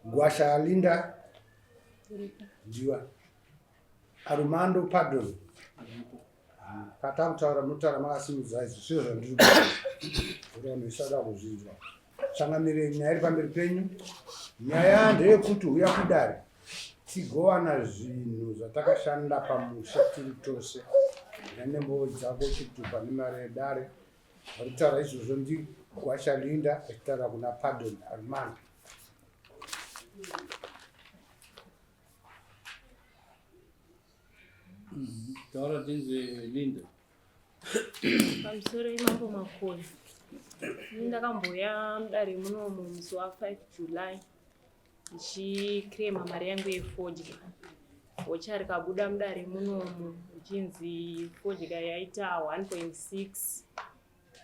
Gwasha Linda Ndiwa Arumando Pardon patakutaura munotaura makasimudza izvi zviro zvandiri kuita vanhu visada kuzvinzwa changamire nyaya iri pamberi penyu nyaya ndeyekuti huya kudare tigowana zvinhu zvatakashanda pamusha tiri tose nembovo dzako chitupa nemari yedare vari kutaura izvozvo ndigwasha Linda achitaura kuna Pardon Armando. Taura tinzwe Linda. Pamusoro imambo Makoni. Ini ndakambouya mudare munomu musi wa 5 July ndichiclaima mari yangu yefodya. Vocha rikabuda mudare munomu ichinzi fodya yaita 1.6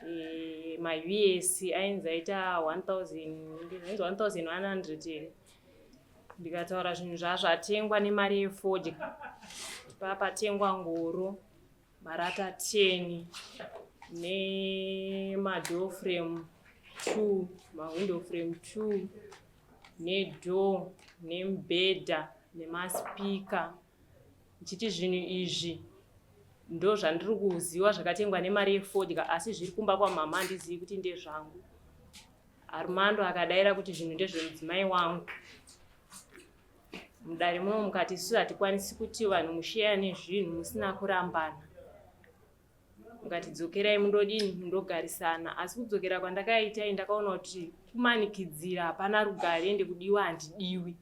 eh, maUS ainzi aita 1100 here ndikataura zvinhu zvazvatengwa nemari yefodya papatengwa ngoro marata 10 nemadoor frame 2 mawindow frame 2 nedoor nemubhedha nemaspika ndichiti zvinhu izvi ndozvandiri kuziva zvakatengwa nemari yefodya asi zviri kumba kwamama handizivi kuti ndezvangu Armando akadaira kuti zvinhu ndezvemudzimai wangu. Mudare muno mukati isu hatikwanisi kuti vanhu musheyane zvinhu musina kurambana. Mukati dzokerai mundodini mundogarisana asi kudzokera kwandakaita ndakaona kuti kumanikidzira hapana rugare ende kudiwa handidiwi.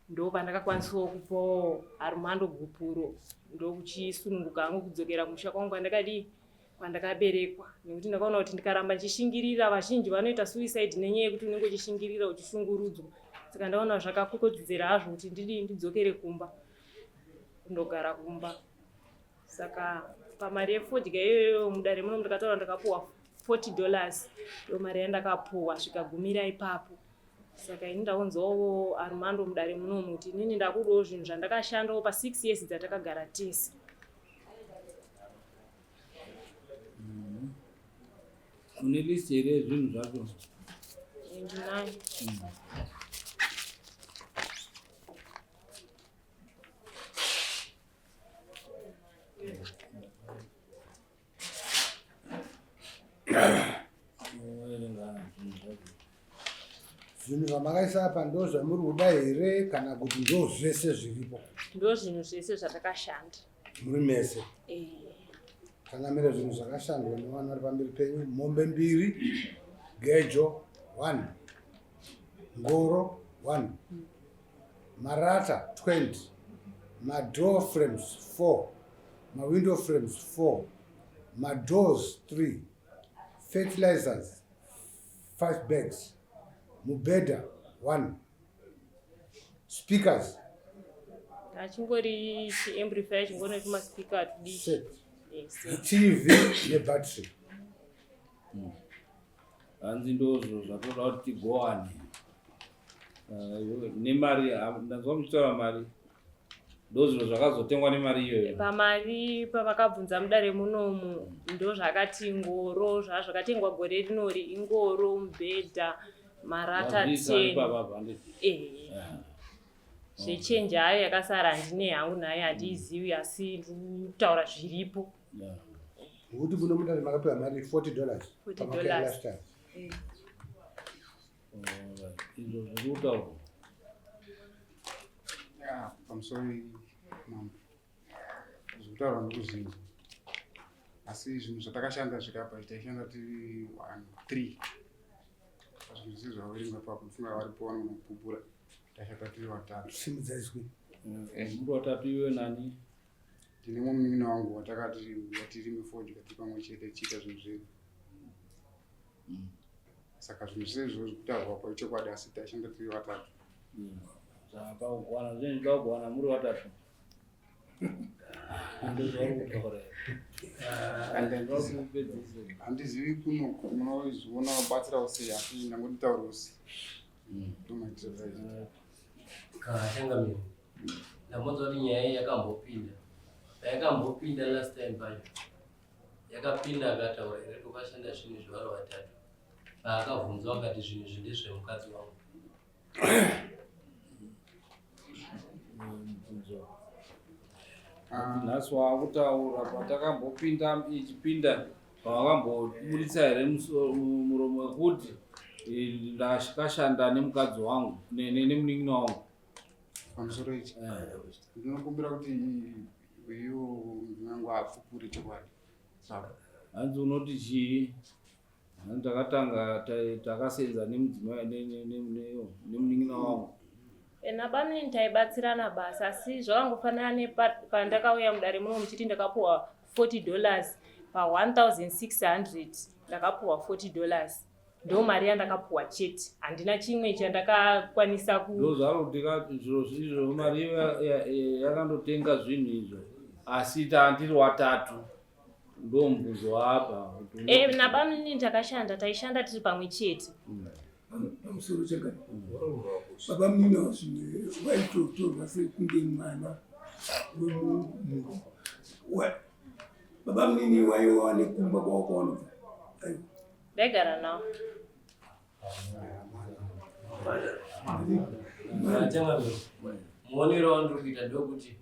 Ndopandakakwanisawo kupawo Armando gupuro ndokuchisununguka hangu kudzokera kumusha kwangu kwandakadii kwandakaberekwa nekuti ndakaona kuti ndikaramba ndichishingirira vazhinji vanoita suicide nenyaya yekuti unenge uchishingirira uchishungurudzwa saka ndaona zvakakokodzera hazvo kuti ndidii ndidzokere kumba kundogara kumba saka pamari yefodya iyoyo mudare muno ndakataura ndakapuwa 40 dollars ndo mari yandakapuwa zvikagumira ipapo saka ini ndaunzawo armando mudare munomu kuti inini ndakudawo zvinhu zvandakashandawo pa six years dzatakagara tese Une list here yezvinhu zvacho? Ndinayo. Zvinhu zvamakaisa apa ndo zvamuri kuda here kana kuti ndo zvese zviripo? Ndo zvinhu zvese zvatakashanda. Muri mese. Eh. Changamire zvinhu zvakashandwa nevanhu vari pamberi penyu mombe mbiri, gejo 1, ngoro 1, marata 20, madoor frames 4, mawindow frames 4, madoors 3, fertilizers 5 bags, mubhedha 1, speakers achingori chiamplifier chingori netumaspeaker tudiki tv nebattery Hanzi ndozvo zvatoda kuti tigowane nemari ndanzwa muchitaura mari ndozviro zvakazotengwa nemari iyoyo pamari pavakabvunza mudare munomu ndozvakati ngoro zvazvakatengwa gore rinori ingoro mubhedha marata ten eh. zvechenji hayo yakasara handine hangu nayo handiizivi asi ndikutaura zviripo Ngokuti muno mudare makapiwa mari 40 dollars. 40 dollars. Last time. Izvo zviri kutaurwa. Yeah, pamusoro mambo. Zviri kutaurwa ndikuzvinzwa. Asi zvinhu zvatakashanda zviri apa taishanda tiri one three. Zvinhu zvisi zvaverenga papo ndofunga varipo vanonopupura. Taishanda tiri vatatu. Simudza izwi. Muri vatatu iwe nani? Ndine mumwe munin'ina wangu watakati tirime fodya tiri pamwe chete tichiita zvinhu zvedu. Saka zvinhu zvese izvozvo zvekutaurwa pa ichokwadi asi taishanda tiri vatatu. Saka pakugowana zvinhu pakugowana muri vatatu. Handizivi kuno munozviona batsirawo sei asi ndangotitaurawo sei. Ndomaitiro zvaiita. Kachangamire. Ndambonzwa kuti nyaya iyi yakambopinda. Payakambopinda last time pacho yakapinda akataura here tokashanda zvinhu izvi vari vatatu. Paakabvunzwa akati zvinhu izvi ndezvemukadzi wangu. Ah. Nhasi waakutaura patakambopinda ichipinda pawakamboburitsa here muromo wekuti eh, ndakashanda nemukadzi wangu nemunin'ina wangu pamusoro ichi eh. ndinokumbira kuti iyo mwangu apfupure chokwadi hanzi unoti chii Takatanga takasenza nemudzimai nemunin'ina wangu. Nabamunini taibatsirana basa asi zvakangofanana nepandakauya mudare muno muchiti ndakapuwa 40 dollars pa 1600 ndakapuwa 40 dollars ndo mari yandakapuwa chete handina chimwe chandakakwanisa ku ndozvaro ndikati zviro izvo mari yakandotenga zvinhu izvo asi tandiri watatu ndomubvunzo waapa eh, nabamunini takashanda taishanda tiri pamwe chete pamusoro chakati baba munini zvimwe vaitotorwa sekunge mwana wemunhu baba munini waiwa nekumba kwavo kwavanobva aiwa ndaigara nawo Muonero wandiri kuita ndokuti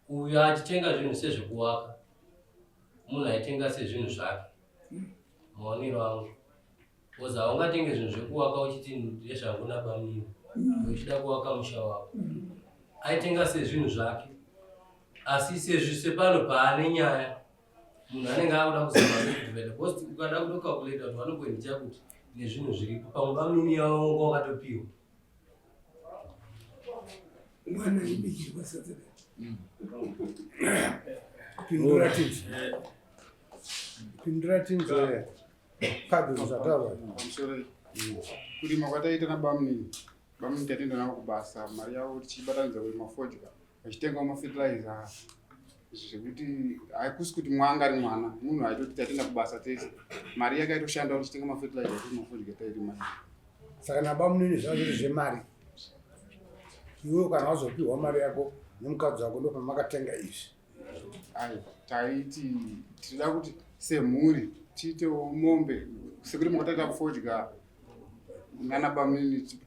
Uyu achitenga zvinhu sezvekuwaka, munhu aitenga sezvinhu zvake, maonero angu. Because haungatenge zvinhu zvekuwaka uchiti ndezvangu nabamunini, uchida kuwaka musha wako. Aitenga sezvinhu zvake, asi sezvi sepano paane nyaya munhu anenge akuda kuzama kudivide because ukada kutokalkulata kuti vanokuendicha kuti nezvinhu zviripo pamwe bamunini yavo wanga wakatopiwa mwana aibikirwa sadza pindura tinzwe pindura tinzwe kadhi zvataura pamusoro kurima kwataita nabamunini bamunini tatoenda navo kubasa mari yavo tichibatanidza kurima fodya vachitengawo mafertilizer zvekuti haikusi kuti mwanga ari mwana munhu aitoti tatoenda kubasa tese mari yake aitoshanda tichitenga mafertilizer kurima fodya tairima saka nabamunini zvava zviri zvemari iwewe kana wazopiwa mari yako nemukadzi wako ndopamakatanga izvi ayo taiti tinoda kuti semhuri tiitewo mombe sekuti makataita kufodya nana bamunini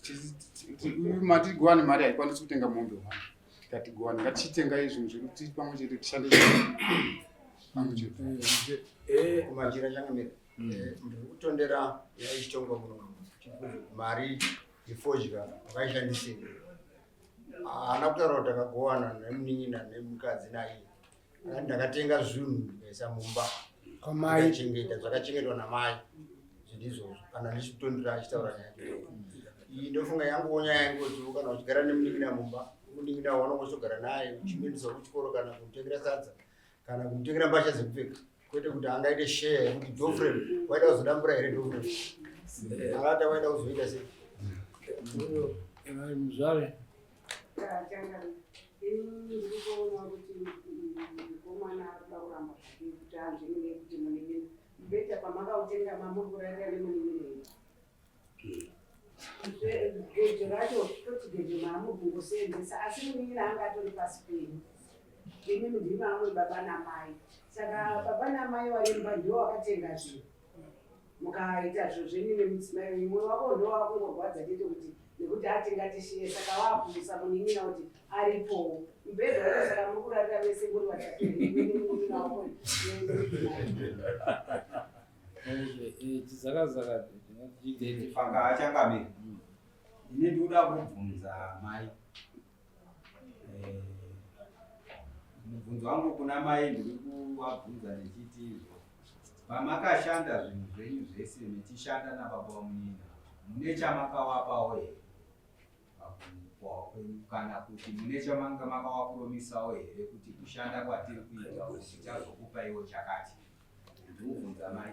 matigowane mari haikwanisi kutenga mombe one tikatigowane ngatichitengai zvinhu zvedu ti pamwe chete tishande pamwe chete eh, kumajira changamira mm. eh, ndiri kutondera yaichitongwa muno mari yefodya vakaishandisei haana kutaura kuti takagowana nemunin'ina nemukadzi naiye akati ndakatenga zvinhu ndikaisa mumba kwamaichengeta zvakachengetwa namai zvinhu izvozvo kana ndichitondera achitaura nyaya iyi ndofunga yanguwo nyaya yangozivo kana uchigara nemunin'ina mumba munin'ina waunongozogara naye uchimuendesa kuchikoro kana kumutengera sadza kana kumutengera mbatya dzekupfeka kwete kuti angaite share yekuti dofrem waida kuzodambura here dofrem arata waida kuzoita sei muzvare Beta pamakautenga mamuri kurarira nemunin'ina Gejo racho toti gejo maamuri kungoseenzesa asi munin'ina anga atori pasi penyu. Imimi ndimi maamuri baba namai. Saka baba namai vari mumba ndiwo wakatenga zvinhu. Mukaita zvinhu zvenyu nemudzimai wenyu mwoyo wako ndiwo wakungorwadza chete kuti nekuti atenga tishiye saka wakuisa munin'ina kuti aripowo. Mubhedha wacho saka muri kurarira mese muri vatatu here iwe nemunin'ina wako nemudzimai. Chizakazaka Fanga achangamire. Ini ndikuda kubvunza mai. Eh, mubvunzo wangu kuna mai ndiri kuvabvunza ndichiti izvo pamakashanda zvinhu zvenyu zvese mechishanda nababa vamunina mune chamakavapawo here pakupuwa kwenyu kana kuti mune chamanga makavapromisawo here kuti kushanda kwatiri kuita uku tichazokupaiwo chakati ndikubvunza mai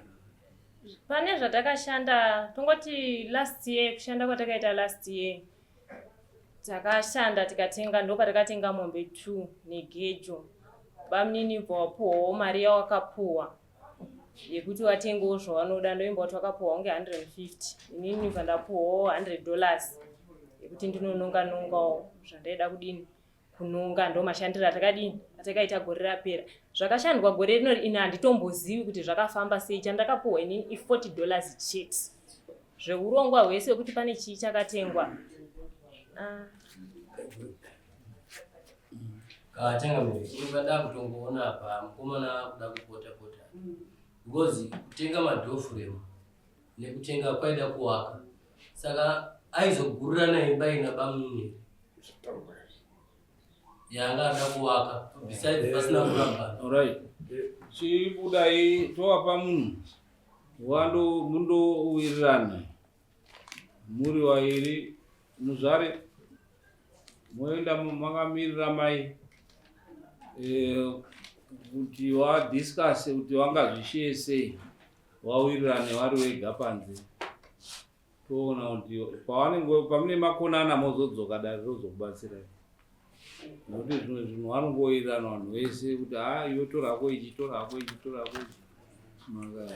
Pane zvatakashanda tongoti last year kushanda kwatakaita last year takashanda tikatenga ndopatakatenga mombe 2 negejo bamnini bva wapuhwawo mari yawakapuhwa yekuti watengewo zvawanoda ndoimba kuti wakapuhwa kunge 150 inini bva ndapuhwawo 100 dollars yekuti ndinononga nongawo zvandaida kudini kunonga ndo mashandiro atakadini atakaita gore rapera zvakashandwa gore rino ini handitombozivi kuti zvakafamba sei chandakapuhwa inini i40 dollars chete zveurongwa hwese wekuti pane chii chakatengwa Ah. Changamire, ini vada kutongoona apa mukomana akuda kupota pota because kutenga madoor frame nekutenga kwaida kuwaka saka aizogurirana imba ina bamunini yanga ada kuwaka besides pasina kurambana. Alright. Chibudai tovapa munhu wando mundowirirana muri wairi muzvare moenda makamirira mai eh, kuti wadiscase kuti wangazvishiye sei wawirirane wari wega panze toona kuti pavanenge pamune makonana mozodzoka dare rozokubatsirai nokuti zvimwe zvinhu vanongowirirana vanhu vese kuti ha iwe torako ichi torako ichi torako ichi maka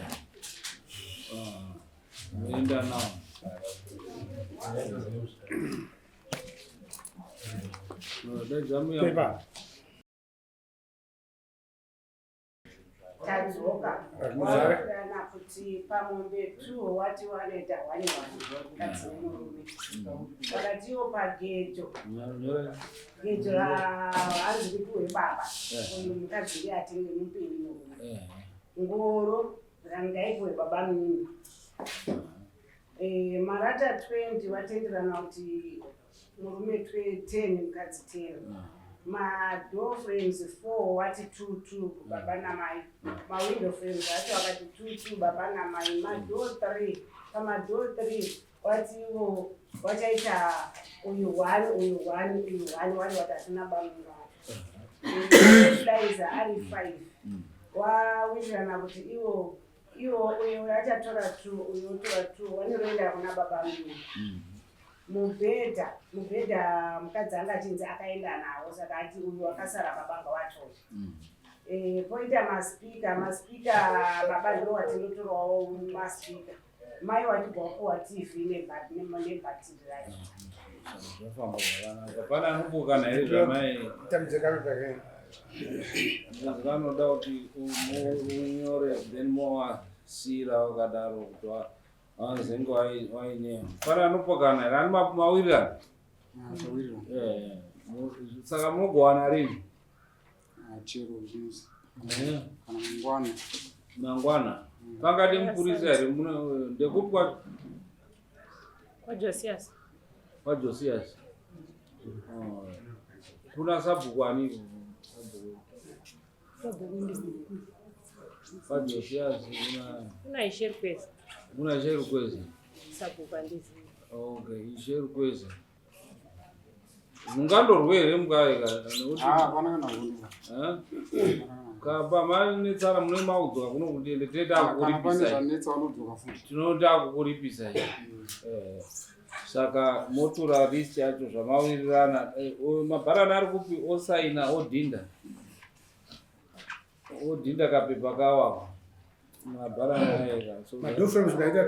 ah, moenda nawo daidza muya Pepa. Tadzoka. Muzvare. Wawirirana kuti pamombe two wati wanoita one one mukadzi nemurume. Vakatiwo pagejo. Gejo hanzi ripuwe baba. Uyu mukadzi ndiye atenge mupenyu murume. Ngoro rangaipuwe baba munini. Eh, marata 20 watenderana kuti murume 10 mukadzi 10. Madoor frames 4 wati 2 2 baba namai. Mawindow frames acho akati 2 2 baba namai. Madoor 3 pamadoor 3 wati ivo wachaita uyu 1 uyu 1 uyu 1 wari wati asina bamungu acho daiza ari 5 wawirirana kuti ivo iwo uyu achatora 2 uyu otora 2 wanoroenda kuna baba mungu. Mubhedha mubhedha mukadzi anga achinzi akaenda nawo saka ati uyu akasara baba ngawatore. Eh, poita maspika maspika baba ndo watinotorawo maspika mai wachibva wapuwa TV nebhatiri racho. Zvafamba zvakanaka. Pane anopokana here zvamai? Tambudzikano pake. Vanoda kuti unyore then mowasiyira wakadaro kuti vazenge waine. Pane anopokana here? Ani mawirirana? Tawirirana. Eh, saka munogowana rini? Chero zvinzi kana mangwana. Mangwana. Pangati mupurisa here? Ndekupi kwacho? KwaJosias. KwaJosias. Oh. Kuna sabhuku ani? Sabhuku. Sabhuku ndi KwaJosias kuna kuna Ishe Rukweza. Kuna Ishe Rukweza. Sabhuku andizivi. Okay, Ishe Rukweza. Mungandorwe here mukaeka? Nekuti Ah, hapana kana hondo. Eh? Kapa manetsana mune maudzoka kuno kuti ende tinoita Kana pane kukuripisai. zvanetsa vanodzoka futi. Tinoda kukuripisai. Eh, saka motora list yacho zvamawirirana. Eh, mabharani ari kupi osaina odhinda. Odhinda kapepa kawo. Mabharani aeka. So Madoor frames ndaita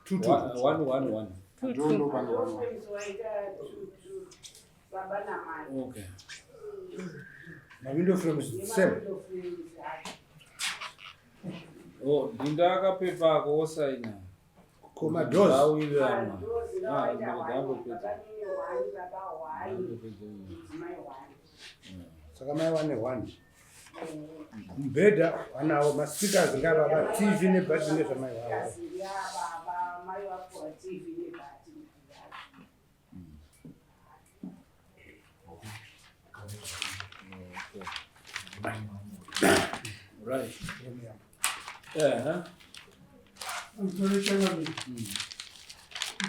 2 2. One one one. Ndo pane Madoor one one. frames waita 2 2 baba namai. Okay. Mawindow frames same. Nemawindow frames acho. Oh, dhinda kapepa ako osaina. Ko madoors. Vawirirana. Madoors Ah, vawaita ndambo 1 pedza. baba nini 1 baba 1 Ndambo pedza. mudzimai 1. Saka mai wane 1. Mubhedha wanawo maspeakers ngavava TV nebhati nezvamai wavo. Speakers ndeyababa mai vapuwa TV nebhati racho. Right. Eh. Pamusoro changamire,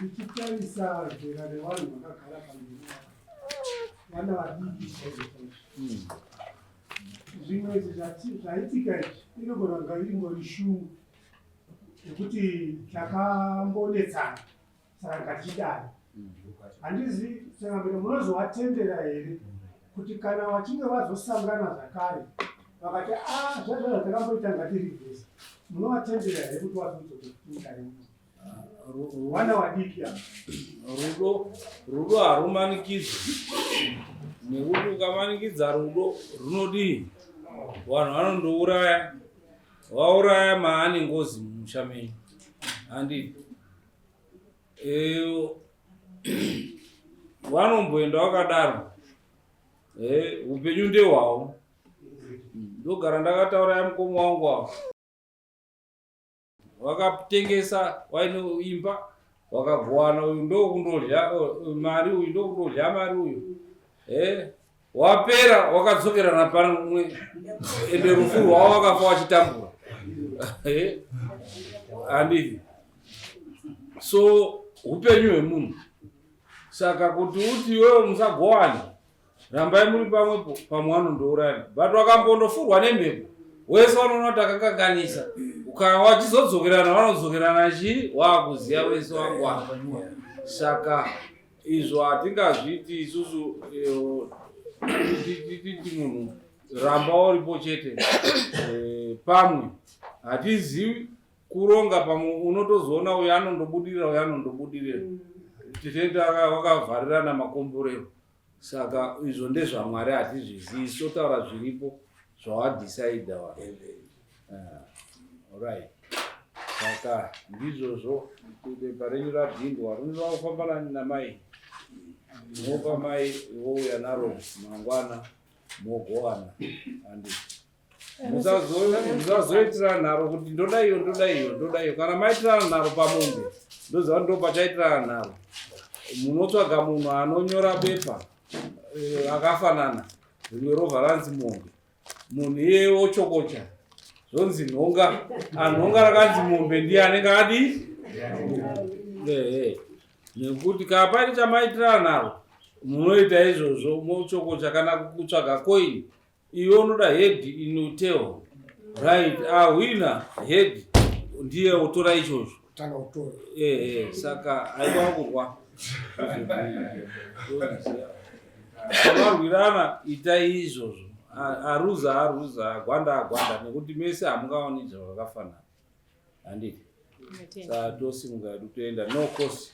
ndichitarisa zera revanhu vakagara pamberi ava, vana vadiki chaizvo chaizvo. Zvimwe izvi zvaitika izvi inogona kunga ingori shungu yekuti takambonetsana saka ngatichidai. Handizi changamire munozovatendera here kuti kana vachinge vazosangana zvakare vakati a zvazvo zvatakamboita ngatirivhesa, munovatendera here kuti vazodzoke mudare muno vana vadiki ava? Rudo rudo harumanikidzwi nekuti ukamanikidza rudo runodii? Vanhu vanondouraya vauraya maane ngozi mumusha menyu handii? Eh, Vanomboenda wakadaro. Eh, upenyu ndehwawo. Ndogara ndakataura yamukoma wangu avo. Wakatengesa waine imba wakagowana uyu ndokundodya eh, mari uyu ndokundodya mari uyu. Eh, wapera wakadzokerana pamwe ende rufu rwavo wakafa wachitambura. Eh, handiti. So upenyu hwemunhu. Saka kuti uti iwewe musagowane rambai muri pamwepo pamwe vanondourayana but wakambondofurwa nemhepo wese vanoona kuti akakanganisa ukanga wachizodzokerana vanodzokerana chii waakuziva wese wangwana saka izvo hatingazviiti isusu eh, titi munhu ramba uripo chete eh, pamwe hatizivi kuronga pamwe unotozoona uyo anondobudirira uyo anondobudirira titende wakavharirana makomborero saka izvo ndezvamwari hatizvizii sotaura zviripo zvawadhisaidha wa ah, right saka ndizvozvo bepa renyu radhindwa rinoda kufamba namai mopa mai wouya naro mangwana mogowana andi musazoitirana nharo kuti ndoda iyo ndoda iyo ndoda iyo kana maitirana nharo pamombe ndoziva ndo pachaitirana nharo munotsvaga munhu anonyora bepa eh, akafanana rimwe rovha ranzi mombe munhu iyeye wochokocha zvonzi nhonga anhonga rakanzi mombe ndiye anenge adii nekuti kana paine chamaitirana nharo munoita izvozvo mochokocha kana kutsvaga koini Iwe unoda head in tail. Right, ahwina head ndiye otora ichozvo. Tanga kutora. Eh eh saka haikwa kurwa. Varwirana itai izvozvo. Aruza aruza agwanda agwanda nekuti mese hamungaoni zvakafanana. Handiti? Saka tosimuka hedu toenda no cost.